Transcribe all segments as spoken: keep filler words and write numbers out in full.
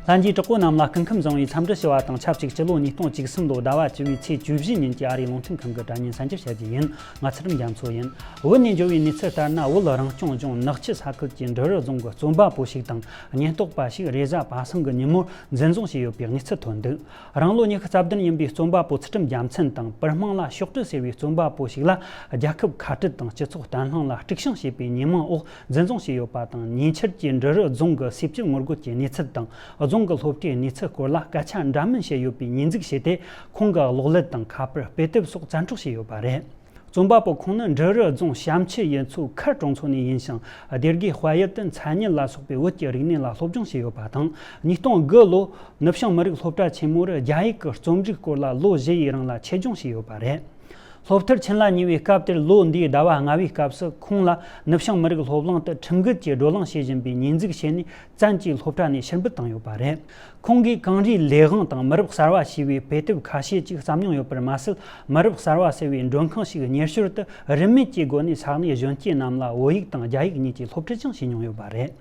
ལྷན་རྒྱས་གྲོགས་པོ་རྣམས་ལ་སྐུ་ཁམས་བཟང་བའི་འཚམས་འདྲི་ཞུ་བ་དང་ཆབས་ཅིག་སྤྱི་ལོ་ཉིས་སྟོང་བཅུ་གསུམ་ལོ་ཟླ་བ་བཅུ་པའི་ཚེས་བཅུ་བཞི་ཉིན་གྱི་ཨ་རིའི་རླུང་འཕྲིན་ཁང་གི་དྲ་བརྙན་གསན་རྒྱབ་བྱ་རྒྱུ་ཡིན། ང་ཚུལ་ཁྲིམས་རྒྱ་མཚོ་ཡིན། བོད་ནས་འབྱོར་བའི་གནས་ཚུལ་ལྟར་ན། བོད་རང་སྐྱོང་ལྗོངས་ནག་ཆུ་ས་ཁུལ་གྱི་འབྲི་རུ་རྫོང་གི་རྩོམ་པ་པོ་ཞིག་དང་ཉེན་རྟོག་པ་ཞིག་རེས་གཟའ་པ་སངས་ཀྱི་ཉིན་མོར་འཛིན་བཟུང་བྱས་ཡོད་པའི་གནས་ཚུལ་ཐོན་འདུག་རང་ལོ་ཉི་ཤུ་རྩ་བདུན་ཡིན་པའི་རྩོམ་པ་པོ་ཚུལ་ཁྲིམས་རྒྱལ་མཚན་དང་། པི་དམངས་ལ་ཕྱོགས་སྒྲིག་ཟེར་བའི་རྩོམ་པ་པོ་ཞིག་ལ་རྒྱལ་ཁབ་ཁ་བྲལ་དང་སྤྱི་ཚོགས་བརྟན་ལྷིང་ལ་དཀྲུག་ཤིང་བྱས་པའི་ཉེས་མིང་འོག་འཛིན་བཟུང་བྱས་ཡོད་པ་དང་། ཉེ་ཆར་གྱི་འབྲི་རུ་རྫོང་གི་ཟས་བཅད་ངོ་རྒོལ་གྱི་གནས་ཚུལ་དང་། རྫོང་གི་སློབ་གྲྭའི་གནས་ཚུལ་སྐོར་ལ་སྐད་ཆ་འདྲ་མིན་བཤད་ཡོད་པའི་ཉེས་འཛུགས་བྱས་ཏེ། ཁོང་གི་གློག་ཀླད་དང་ཁ་པར། དཔེ་དེབ་སོགས་བཙན་འཕྲོག་བྱས་ཡོད་པ་རེད། རྩོམ་པ་པོ་ཁོང་ནི་འབྲི་རུ་རྫོང་བྱམས་ཆུ་ཡུལ་ཚོ་མཁར་གྲོང་ཚོ་ནས་ཡིན་ཞིང་། སྡེ་དགེ་དཔལ་ཡུལ་དུ་མཚན་ཉིད་ལ་སོགས་པའི་བོད་ཀྱི་རིག་གནས་ལ་སློབ་སྦྱོང་བྱས་ཡོད་པ་དང་། ཉིས་སྟོང་དགུ་ལོ་ནུབ་བྱང་མི་རིགས་སློབ་གྲྭ་ཆེན་མོ་རུ་རྒྱ་ཡིག་གི་རྩོམ་རིག་སྐོར་ལ་ལོ་བཞི་ཡི་རིང་ལ་ཆེད་སྦྱོང་བྱས་ཡོད་པ་རེད། སློབ་མཐར་ཕྱིན་ལ་ཉེ་བའི་སྐབས་དེར། ལོ་འདིའི་ཟླ་བ་ལྔ་བའི་སྐབས་སུ་ཁོང་ལ་ནུབ་བྱང་མི་རིགས་སློབ་གླིང་དུ་ཁྲིམས་འགལ་གྱིས་བགྲོ་གླེང་བྱེད་བཞིན་པའི་ཉེས་འཛུགས་བྱས་ནས། བཙན་གྱིས་སློབ་གྲྭ་ནས་ཕྱིར་འབུད་བཏང་ཡོད་པ་རེད། ཁོང་གིས་གངས་རིའི་ལས་དབང་དང་། མི་རབས་གསར་བ་ཞེས་པའི་དཔེ་དེབ་ཁ་ཤས་ཅིག་བརྩམས་མྱོང་ཡོད་པར་མ་ཟད། མི་རབས་གསར་བ་ཟེར་བའི་མགྲོན་ཁང་ཞིག་ཉེ་ཞོར་དུ་རིན་མེད་ཀྱི་སྒོ་ནས་ས་གནས་གཞོན་སྐྱེས་རྣམས་ལ་བོད་ཡིག་དང་རྒྱ་ཡིག་གཉིས་ཀྱི་སློབ་ཁྲིད་ཀྱང་བྱས་མྱོང་ཡོད་པ་རེད།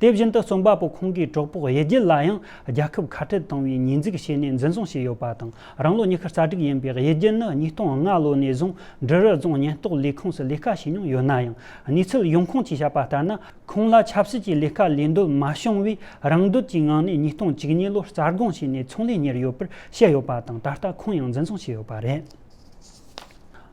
དེ་བཞིན་དུ་རྩོམ་པ་པོ་ཁོང་གི་གྲོགས་པོ་གཡུལ་རྒྱལ་ལ་ཡང་རྒྱལ་ཁབ་ཁ་བྲལ་བཏང་བའི་ཉེས་འཛུགས་བྱས་ནས་འཛིན་བཟུང་བྱས་ཡོད་པ་དང་། རང་ལོ་ཉི་ཤུ་རྩ་དྲུག་ཡིན་པའི་གཡུལ་རྒྱལ་ནི་ཉིས་སྟོང་ལྔ་ལོ་ནས་བཟུང་འབྲི་རུ་རྫོང་ཉེན་རྟོག་ལས་ཁུངས་སུ་ལས་ཀ་བྱས་མྱོང་ཡོད་ན་ཡང་། གནས་ཚུལ་ཡོང་ཁུངས་ཀྱིས་བཤད་པ་ལྟར་ན། ཁོང་ལ་ཆབ་སྲིད་ཀྱི་ལས་ཀ་ལས་འདོད་མ་བྱུང་བས། རང་འདོད་ཀྱི་ངང་ནས་ཉིས་སྟོང་བཅུ་གཉིས་ལོར་རྩ་དགོངས་བྱས་ནས་ཚོང་ལས་གཉེར་ཡོད་པར་བཤད་ཡོད་པ་དང་། ད་ལྟ་ཁོང་ཡང་འཛིན་བཟུང་བྱས་ཡོད་པ་རེད།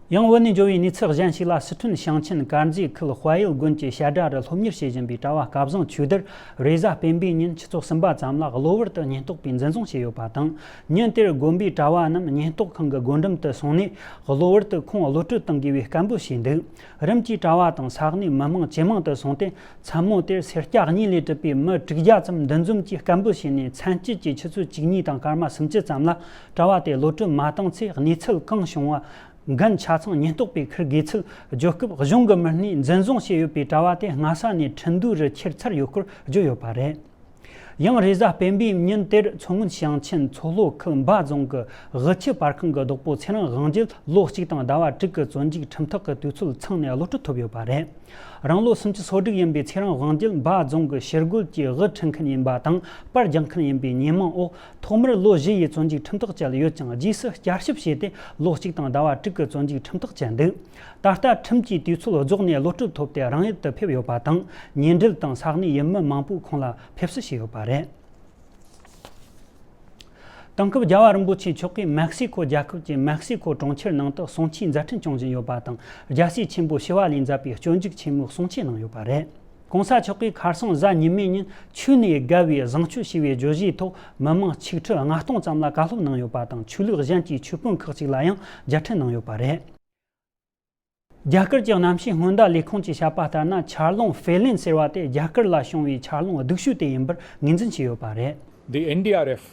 ཡང་བོད་ནས་འབྱོར་བའི་གནས་ཚུལ་གཞན་ཞིག་ལ། སི་ཁྲོན་ཞིང་ཆེན་དཀར་མཛེས་ཁུལ་དཔལ་ཡུལ་དགོན་གྱི་བཤད་གྲྭ་རུ་སློབ་གཉེར་བྱེད་བཞིན་པའི་གྲྭ་བ་སྐལ་བཟང་ཆོས་སྡེར་རེས་གཟའ་སྤེན་པའི་ཉིན་ཆུ་ཚོད་གསུམ་པ་ཙམ་ལ་གློ་བུར་དུ་ཉེན་རྟོག་པས་འཛིན་བཟུང་བྱས་ཡོད་པ་དང་། ཉིན་དེར་དགོན་པའི་གྲྭ་བ་རྣམས་ཉེན་རྟོག་ཁང་གི་སྒོ་འགྲམ་དུ་སོང་ནས། གློ་བུར་དུ་ཁོང་གློད་གྲོལ་གཏོང་དགོས་པའི་སྐད་འབོད་བྱས་འདུག་རིམ་གྱིས་གྲྭ་བ་དང་ས་གནས་མི་མང་ཇེ་མང་དུ་སོང་སྟེ། མཚན་མོ་དེར་སེར་སྐྱ་གཉིས་ལས་གྲུབ་པའི་མི་དྲུག་བརྒྱ་ཙམ་འདུ་འཛོམས་ཀྱིས་སྐད་འབོད་བྱས་ནས། མཚན་དཀྱིལ་གྱི་ཆུ་ཚོད་བཅུ་གཉིས་དང་སྐར་མ་སུམ་ཅུ་ཙམ་ལ་གྲྭ་བ་དེ་གློད་གྲོལ་མ་བཏང་ཚེ། གནས་ཚུལ་གང་བྱུང་བ་འགན་ཆ་ཚང་ཉེན་རྟོག་པས་འཁུར་དགོས་ཚུལ་བརྗོད་སྐབས། གཞུང་གི་མི་སྣས་འཛིན་བཟུང་བྱས་ཡོད་པའི་གྲྭ་བ་དེ་སྔ་ས་ནས་ཁྲིན་ཏུའུ་རུ་ཁྱེར་ཚར་ཡོད་སྐོར་བརྗོད་ཡོད་པ་རེད། ཡང་རེས་གཟའ་སྤེན་པའི་ཉིན་དེར་མཚོ་སྔོན་ཞིང་ཆེན་མཚོ་ལྷོ་ཁུལ་འབའ་རྫོང་གི་དབུ་ཆུ་པར་ཁང་གི་བདག་པོ་ཚེ་རིང་དབང་རྒྱལ་ལོ་གཅིག་དང་ཟླ་བ་དྲུག་གི་བཙོན་འཇུག་ཁྲིམས་ཐག་གི་དུས་ཚོད་ཚང་ནས་གློད་གྲོལ་ཐོབ་ཡོད་པ་རེད། རང་ལོ་སུམ་ཅུ་སོ་དྲུག་ཡིན་པའི་ཚེ་རིང་དབང་རྒྱལ་འབའ་རྫོང་གི་ཕྱི་རྒོལ་གྱི་དབུ་ཁྲིད་མཁན་ཡིན་པ་དང་། པར་རྒྱག་མཁན་ཡིན་པའི་ཉེས་མིང་འོག་ཐོག་མར་ལོ་བཞི་ཡི་བཙོན་འཇུག་ཁྲིམས་ཐག་བཅད་ཡོད་ཀྱང་། རྗེས་སུ་བསྐྱར་ཞིབ་བྱས་ཏེ། ལོ་གཅིག་དང་ཟླ་བ་དྲུག་གི་བཙོན་འཇུག་ཁྲིམས་ཐག་བཅད་འདུག་ད་ལྟ་ཁྲིམས་ཀྱི་དུས་ཚོད་རྫོགས་ནས་གློད་གྲོལ་ཐོབ་སྟེ་རང་ཡུལ་དུ་ཕེབས་ཡོད་པ་དང་། ཉེ་འབྲེལ་དང་ས་གནས་ཡུལ་མི་མང་པོས་ཁོང་ལ་ཕེབས་བསུ་བྱས་ཡོད་པ་རེད། དེང་སྐབས་རྒྱལ་བ་རིན་པོ་ཆེ་མཆོག་གིས་མེག་སི་ཁོ་རྒྱལ་ཁབ་ཀྱི་མེག་སི་ཁོ་གྲོང་ཁྱེར་ནང་དུ་གསུང་ཆོས་མཛད་འཕྲིན་སྐྱོང་བཞིན་ཡོད་པ་དང་། རྒྱལ་སྲས་ཆེན་པོ་ཞི་བ་ལྷས་མཛད་པའི་སྤྱོད་འཇུག་ཆེན་མོའི་གསུང་ཆོས་གནང་ཡོད་པ་རེད། གོང་ས་མཆོག་གིས་ཁ་སང་གཟའ་ཉི་མའི་ཉིན་ཆོས་ནས་བརྒལ་བའི་བཟང་སྤྱོད་ཞེས་པའི་བརྗོད་གཞིའི་ཐོག་མི་མང་ཆིག་ཁྲི་ལྔ་སྟོང་ཙམ་ལ་བཀའ་སློབ་གནང་ཡོད་པ་དང་། ཆོས་ལུགས་གཞན་གྱི་ཆོས་དཔོན་ཁག་ཅིག་ལ་ཡང་མཇལ་འཕྲད་གནང་ཡོད་པ་རེད། རྒྱ་གར་གྱི་གནམ་གཤིས་སྔོན་བརྡ་ལས་ཁུངས་ཀྱིས་བཤད་པ་ལྟར་ན། ཆར་རླུང་ཧྥེ་ལིན་ཟེར་བ་དེ་རྒྱ་གར་ལ་བྱུང་བའི་ཆར་རླུང་སྡུག་ཤོས་དེ་ཡིན་པར་ངོས་འཛིན་བྱས་ཡོད་པ་རེད། The N D R F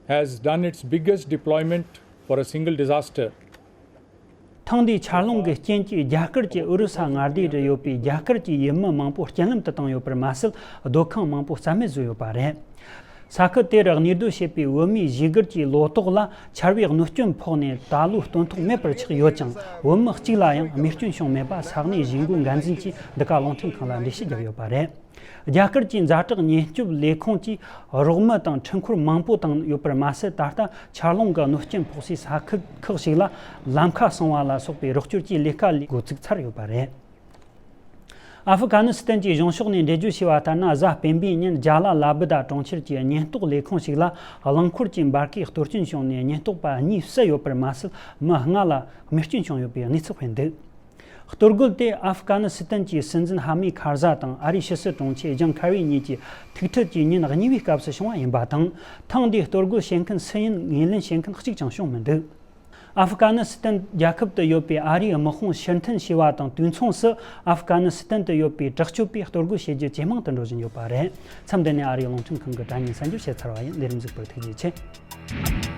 has done its biggest deployment for a single disaster. ཐེངས་འདིའི་ཆར་རླུང་གི་རྐྱེན་གྱིས་རྒྱ་གར་གྱི་ཨུ་རུ་ས་མངའ་སྡེ་རུ་ཡོད་པའི་རྒྱ་གར་གྱི་ཡུལ་མི་མང་པོ་རྐྱེན་ལམ་དུ་བཏང་ཡོད་པར་མ་ཟད། སྡོད་ཁང་མང་པོ་རྩ་མེད་བཟོས་ཡོད་པ་རེད། ས་ཁུལ་དེར་གནས་སྡོད་བྱེད་པའི་བོད་མིའི་བཞུགས་སྒར་གྱི་ལོ་ཏོག་ལ་ཆར་བའི་གནོད་སྐྱོན་ཕོག་ནས་ད་ལོའི་སྟོན་ཐོག་མེད་པར་ཆགས་ཡོད་ཀྱང་། བོད་མི་གཅིག་ལ་ཡང་རྨས་སྐྱོན་བྱུང་མེད་པ་ས་གནས་གཞིས་འགོའི་འགན་འཛིན་གྱིས་འདི་ག་རླུང་འཕྲིན་ཁང་ལ་འགྲེལ་བཤད་བརྒྱབ་ཡོད་པ་རེད། རྒྱ་གར་གྱི་ཛ་དྲག་ཉེན་སྐྱོབ་ལས་ཁུངས་ཀྱིས་རོགས་མི་དང་འཕྲུལ་འཁོར་མང་པོ་བཏང་ཡོད་པར་མ་ཟད། ད་ལྟ་ཆར་རླུང་གི་གནོད་སྐྱོན་ཕོག་སའི་ས་ཁུལ་ཁག་ཞིག་ལ་ལམ་ཁ་སྲུང་བ་ལ་སོགས་པའི་རོགས་སྐྱོར་གྱི་ལས་ཀ་ལས་འགོ་བཙུགས་ཚར་ཡོད་པ་རེད། ཨ་ཧྥུ་ཀ་ནི་སི་ཐན་གྱི་གཞུང་ཕྱོགས་ནས་འགྲེལ་བརྗོད་བྱས་པ་ལྟར་ན། གཟའ་སྤེན་པའི་ཉིན་ཇཱ་ལ་ལ་བུ་ད་གྲོང་ཁྱེར་གྱི་ཉེན་རྟོག་ལས་ཁུངས་ཤིག་ལ་རླངས་འཁོར་གྱི་འབར་གས་གཏོར་སྐྱོན་བྱུང་ནས། ཉེན་རྟོག་པ་གཉིས་བསུ་ཡོད་པར་མ་ཟད། མི་ལྔ་ལ་རྨས་སྐྱོན་བྱུང་ཡོད་པའི་གནས་ཚུལ་སྤེལ་འདུག་གཏོར་རྒོལ་དེ་ཨ་ཧྥུ་ཀ་ནི་སི་ཐན་གྱི་སྲིད་འཛིན་ཧ་མི་ཁར་ཛ་དང་ཨ་རིའི་ཕྱི་སྲིད་དྲུང་ཆེ་ཇོན་ཁེ་རི་གཉིས་ཀྱི་ཐུག་འཕྲད་ཀྱི་ཉིན་གཉིས་པའི་སྐབས་སུ་བྱུང་བ་ཡིན་པ་དང་། ཐེངས་འདིའི་གཏོར་རྒོལ་བྱེད་མཁན་སུ་ཡིན་ངོས་ལེན་བྱེད་མཁན་གཅིག་ཀྱང་བྱུང་མི་འདུག་ཨ་ཧྥུ་ཀ་ནི་སི་ཐན་རྒྱལ་ཁབ་ཏུ་ཡོད་པའི་ཨ་རིའི་དམག་དཔུང་ཕྱིར་འཐེན་བྱས་པ་དང་དུས་མཚུངས་སུ། ཨ་ཧྥུ་ཀ་ནི་སི་ཐན་དུ་ཡོད་པའི་དྲག་སྤྱོད་པས་གཏོར་རྒོལ་བྱེད་རྒྱུ་ཇེ་མང་དུ་འགྲོ་བཞིན་ཡོད་པ་རེད། མཚམས་འདི་ནས་ཨ་རིའི་རླུང་འཕྲིན་ཁང་གི་དྲ་བརྙན་གསན་རྒྱབ་བྱས་ཚར་བ་ཡིན། ལས་རིམ་གཟིགས་པར་ཐུགས་རྗེ་ཆེ།